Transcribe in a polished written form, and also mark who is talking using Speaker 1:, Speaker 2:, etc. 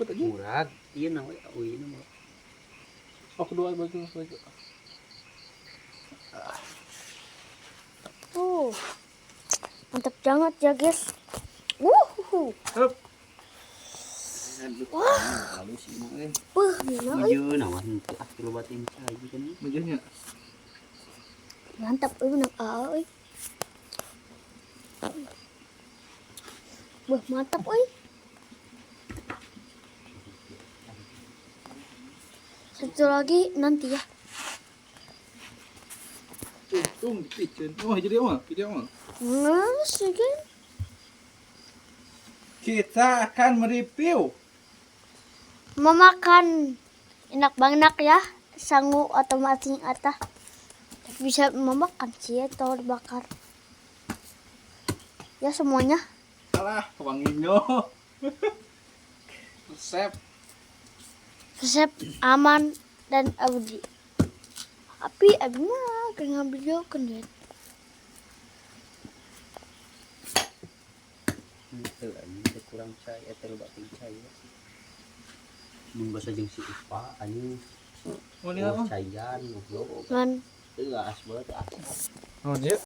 Speaker 1: Jeput aja.
Speaker 2: Murag. Iya na we, uy na mo.
Speaker 1: Oh, kedua baju baju.
Speaker 3: Tuh. Mantap banget ya, guys. Wuhu.
Speaker 1: Hup.
Speaker 2: Wah, halus sih mah euy.
Speaker 3: Beuh, mina euy.
Speaker 2: Meujeuh naon henteu ah loba teh cai kan.
Speaker 1: Mejanya.
Speaker 3: Mantap euy menang aa euy. Beuh, mantap euy. Satu lagi nanti ya.
Speaker 1: Untung dipicen. Oh, jadi apa? Jadi apa?
Speaker 3: Nah, sih kan.
Speaker 1: Kita akan mereview.
Speaker 3: Memakan enak banget ya, sangu atau mancing atah. Bisa memakan sih atau dibakar. Ya semuanya.
Speaker 1: Alah, wanginya. Resep.
Speaker 3: Resep Aman dan Abdi. Tapi Abi mah kayak ngambil jauh kan ya.
Speaker 2: Henteu anjing teh kurang cai eta loba teh cai. Mun basa jeung si Ipa anjing.
Speaker 1: Mau lihat
Speaker 2: Oh,
Speaker 1: apa?
Speaker 2: caian goblok.
Speaker 3: Ngan
Speaker 2: Teu asbel teh.
Speaker 1: Oh, dia.